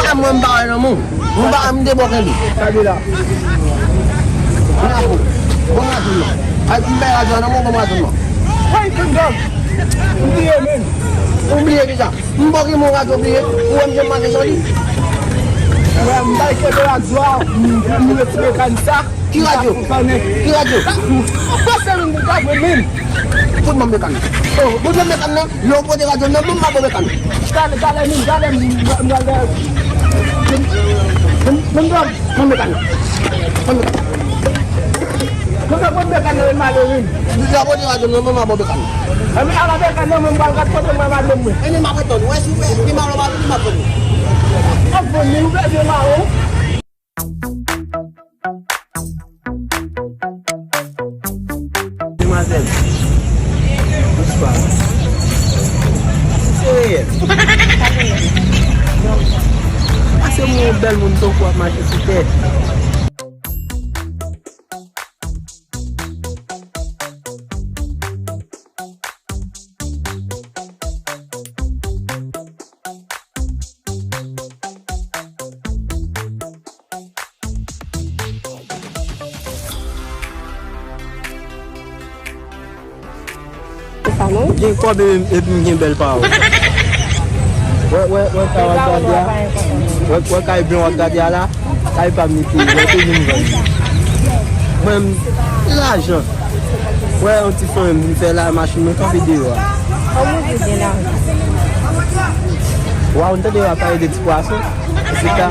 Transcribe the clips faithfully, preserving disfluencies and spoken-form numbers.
Pa mwen, m pa wè nan men w. M pa, m te bò kenbe. Gade la. Bravo. Bon radyo non. Ay, m bay radyo nan men w, bon radyo non. Woy, King Dog. M bliye men. Ou bliye deja. M bò kenbe yon radyo bliye. Ou wè m jan m mande jodi. Wè, m bay kenbe radyo a, m, m retire kay sa. Ki radyo? Ki radyo? Ou panse menm pou gade menm? Fout ban m mekàn nan. Oh, fout ban m mekàn nan. Lè w pote radyo m nan, ban m ba w mekàn nan. Gade, gade menm, gade menm, gade. Ban m mekàn nan. Ban m mekàn nan. Mwen ka pote mekàn nan, male wi. Lè w pote radyo m nan, ban m ba w mekàn nan. Epi ala mekàn nan, mwen m pral gade kote mwen madanm mwen. Epi m ap reponn. Wè si w fè, li mawon, mawon, li mawon. Ap bon, li ouvè je mawon. Demwazèl. Bonswa. Se reyèl. Pase m wè yon bèl moun tankou w ap mache sou tè. Gen kòb e, epi m gen bèl pawòl. Wè, wè, wè, kay w ap gade a. Wè, wè, kay blan w ap gade a la. Kay pa m li te, wè, te vin vann. Mwen, m, lajan. Wè, yon ti fanm, m fè la, machin mwen kanpe deyò a. Kòman w di gen lajan? Waw, m tande w ap pale de ti pwason. Se ka.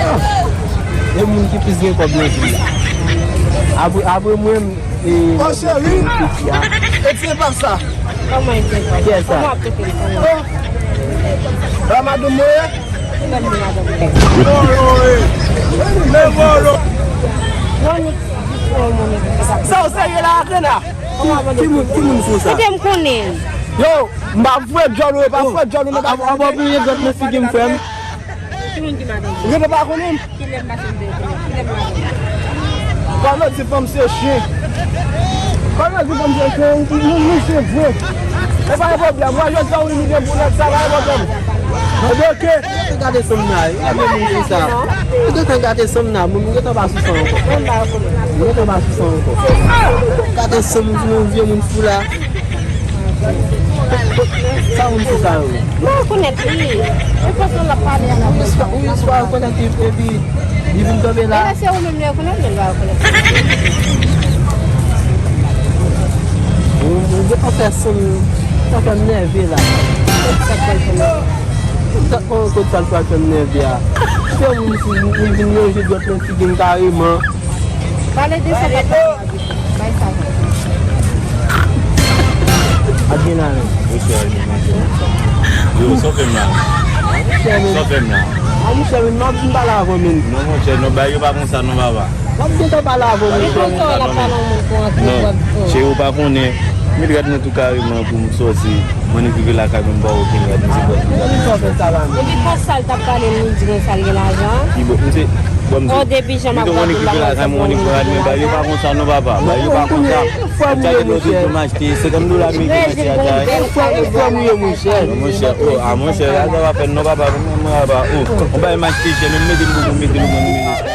Ah. E moun ki plis gen kòb nan vil la. Apre, apre mwen, e, oh, cheri, e se pa sa. Kòman e se pa sa? Kiyès sa? Kòman w ap trete l konsa? Oh. Sa madanm mwen ye? Ki bèl moun madanm mwen ye? Vòlò, e. Men vòlò. Sa w serye la, Akena? Ki, ki moun, ki moun fou sa? Kote m konnen? Yo, m pa fwe djòl ou, e pa fwe djòl ou, non, pa fwe djòl ou, nan figi m, frè m. Ki moun ki madanm ou? Ou gentan pa konnen m? Kilè m pase m te konnen? Kilè m madanm ou? Kòm yo di fanm se chen. Kòm yo di fanm se chen, nou, nou se vre. E pa yon pwoblèm. Mwen, jodi a, ou imilye pou nèg sa, pa yon pwoblèm. Mwen, oke. Gade sanm nan, wi. Gade moun fou sa. Ou gentan gade sanm nan, moun, ou gentan pa sou san ankò. Ou gentan pa sou san ankò. Gade sanm, yon vye moun fou la. Sa moun fou sa yo? Mwen rekonèt li. E pòs lan l ap pale a la. Ou jis pa, ou jis pa rekonèt li, epi li vin tonbe la. E se ou menm li rekonèt, men l pa rekonèt. Ou, ou gentan fè sanm, sa fè m nève la. Sa k pral fè nève? Sa k pral fè m nève a? Se moun si, li vin lonje dwèt nan figi m kareman. Pale de sa k ap pase. Bay sa. Ak gen la menm. Yo, sa w fè m la? Sa w fè m la? A, monchè, men m ap vin pale avè w, men. Non, monchè, non, bagay yo pa konsa, non, papa. M ap gentan pale avè w, men. Non, cheri, ou pa konnen. Met rad mwen tou kareman pou m sòti. Mwen rive lakay mwen, m pa okenn rad, m se bòs mwen. Epi kòb sa l t ap pale, li di konsa l gen lajan. Ki bò, m se, bò, m se. Oh, depi jan m ap gade l la, mwen se bon moun ki gen lajan. Bagay yo pa konsa, non, papa. Bagay yo pa konsa. Ou gade lòt jou m achte senkant dola ameriken achte atay. Frè m ou ye, monchè. Non, monchè, oh, ah, monchè, la sa va fè non, papa, non, papa, oh. On bagay m achte chè, men m mete m pou mete l, mwen, mete.